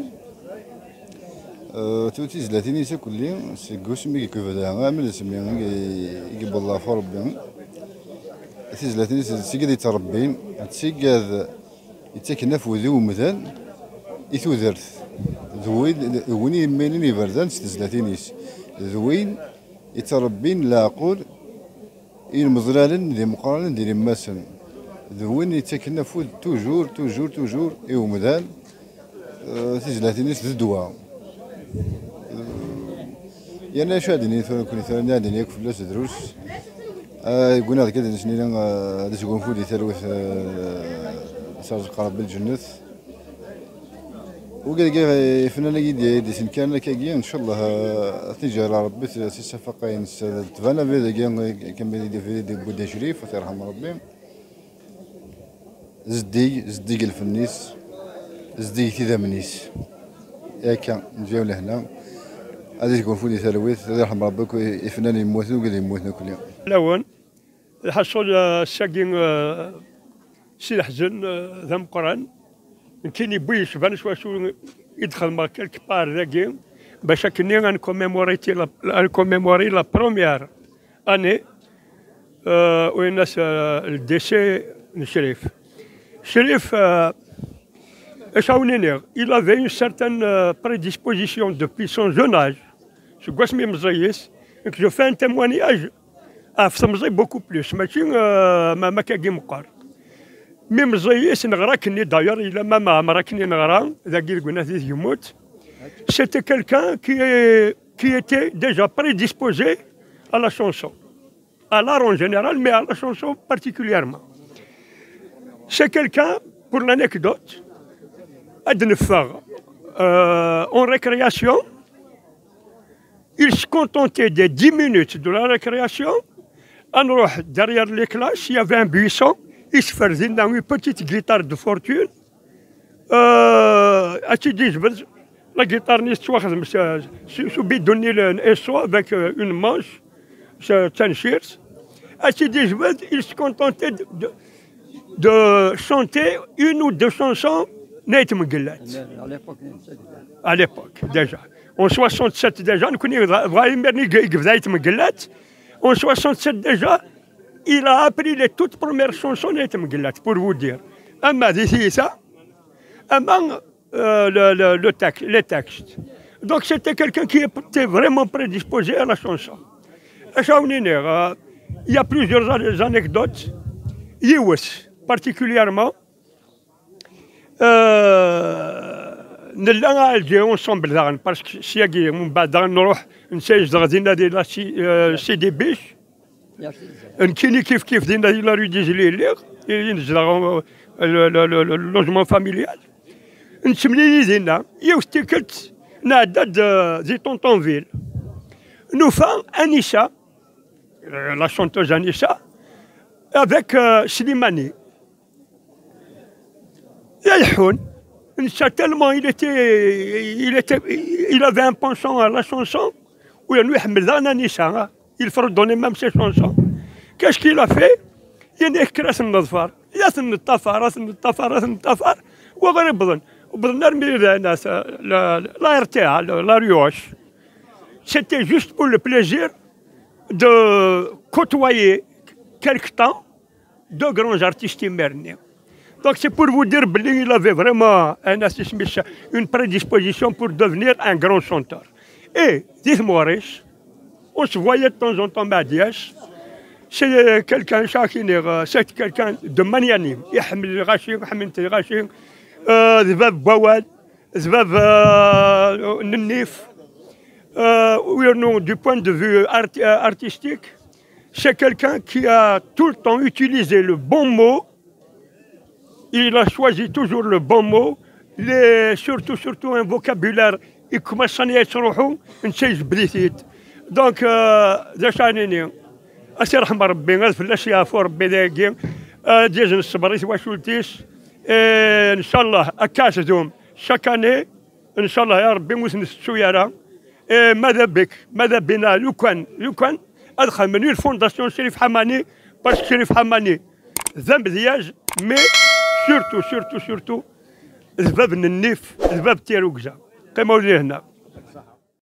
eh, tu-, tizlatin-ines akkelli, seg usmi i yebda, armi d asmi i, i yewweḍ leɛfu Ṛebbi. Tizlatin-is d tigad yettṛebbin, d tigad yettaken afud i umdan, i tudert. D win, d win yemmalen iberdan s tezlatin-is. D win yettṛebbin leɛqul i yimeẓranen d imeqqranen d ilemmasen. D win yettaken afud toujours, toujours, toujours i umdan. Eh, tizlatin-is d ddwa. Eh, yerna acu ad d-nini tura nekkni, tura ad d-nini akk fell-as drus. Eh, ggunaɣ deg ad nesnila, eh, ad isgunfu di talwit, eh, s rrezq Ṛebbi lǧennet. Wigad-agi, eh, ifennan-agi d-, d-isenkaren akkagi, ncallah, eh, ad t-iǧerra Ṛebbi s, s ssafaqayen, s, eh, tban abrid-agi, eh, kamel i d-, i d-, i d-yewwi Dda Crif, ad t-yerḥem Ṛebbi. Zeddig, zeddig lfenn-is, zeddig tidamn-is. Akka, nǧiw lehna. Ad isgunfu di talwit, ad yerḥem Ṛebbi akk ifennan yemmuten, wigad yemmuten akk. Lawen, lḥaṣul, eh, ass-agi, eh, si leḥzen, eh, d ameqqran. Nekkini bu yecban s wacu i d-xedmeɣ quelque part dagi, bac akkenni ad ncommémorer la, ad ncommémorer la première année, euh, u yenna-s, euh, le décès n Crif. Crif, euh, acu ad wen-iniɣ, il avait une certaine, euh, prédisposition depuis son jeune âge. Seg wasmi meẓẓiyit, nekk je fais un témoignage ɣef temẓi beaucoup plus, mačči, euh, ma, ma akkagi meqqar. Mi meẓẓiyit neɣra akkenni, d'ailleurs, yella ma Ɛmer akkenni neɣra, dagi deg unat di tgemut. C'était quelqu'un qui est, qui était déjà prédisposé à la chanson, à l'art en général, mais à la chanson particulièrement. C'est quelqu'un, pour l'anecdote, ad neffeɣ, euh, en récréation, il se contentait des dix minutes de la récréation, à nord, derrière les classes, il y avait un buisson, il se faisait une petite guitare de fortune, euh, à la guitare, la guitare, avec, euh, une manche, c'est un shears. Il se contentait de, de, de chanter une ou deux chansons n Ayt Mgellat. À l'époque, déjà. En soixante-sept, déjà, nekkni, bɣa imirni, en soixante-sept, déjà, il a appris les toutes premières chansons n Ayt Mgellat, pour vous dire. Ama di tiyita, ama, euh, le, le, le texte, les textes. Donc c'était quelqu'un qui était vraiment prédisposé à la chanson. Acu ad wen-iniɣ, euh, il y a plusieurs an-, anecdotes. Yiwet, particulièrement, euh, nella à Alger ensemble daɣen, parce que syagi, mbeɛd daɣen nruḥ, netta yezdeɣ dinna di la Si-, euh, Sidi Biche. Nekkini kif kif dinna di la rue des Lillières, i nezdeɣ, euh, le, le, le, le logement familial. Nettemlili dinna, yiwet tikkelt nɛedda-d, euh, di Tontonville. Nufa Anissa, euh, la chanteuse Anissa, avec, euh, Slimani. La leḥḥun. Netta tellement il était, il était, il avait un penchant à la chanson, u yernu iḥemmel daɣen Anissa, hein. Il fredonnait même ses chansons. Qu'est-ce qu'il a fait? Yenna-k kker ad ten-neḍfer. Ad ten-neṭṭafar, ad ten-neṭṭafar, ad ten-neṭṭafar. Wa ɣer wwḍen. Wwḍen armi d la, la, la R T A, la, la Rioche. C'était juste pour le plaisir de côtoyer quelque temps deux grands artistes imir-nni. Donc c'est pour vous dire belli il avait vraiment un, une prédisposition pour devenir un grand chanteur. Et, dites-moi, Maurice, on se voyait de temps en temps, Madias. C'est quelqu'un, c'est quelqu'un de magnanime. Iḥemmel lɣaci, iḥemmel lɣaci. Euh, d bab n wawal, d bab, euh, n nnif. Euh, oui, non, du point de vue art-, euh, artistique, c'est quelqu'un qui a tout le temps utilisé le bon mot. Il a choisi toujours le bon mot. Les, surtout, surtout un vocabulaire. I kuma sani yettruḥu, netta yejbed-it-id. Donc, euh, d acu ara nini? Ad tt-irḥem Rebbi, ad fell-as yeɛfu Rebbi dagi, ad yazen ṣṣber i twacult-is. Eh, ncallah, akka ad tdum chaque année. Ncallah ya Rebbi, ur ten-tettu ara. Eh, ماذا بك، ماذا بنا لو كان، لو كان ad xedmen une fondation Crif Ḥamani, parce que Crif Ḥamani d amedyaz, mais surtout, surtout, surtout d bab n nnif, d bab n tirugza. Qqimeɣ di lehna.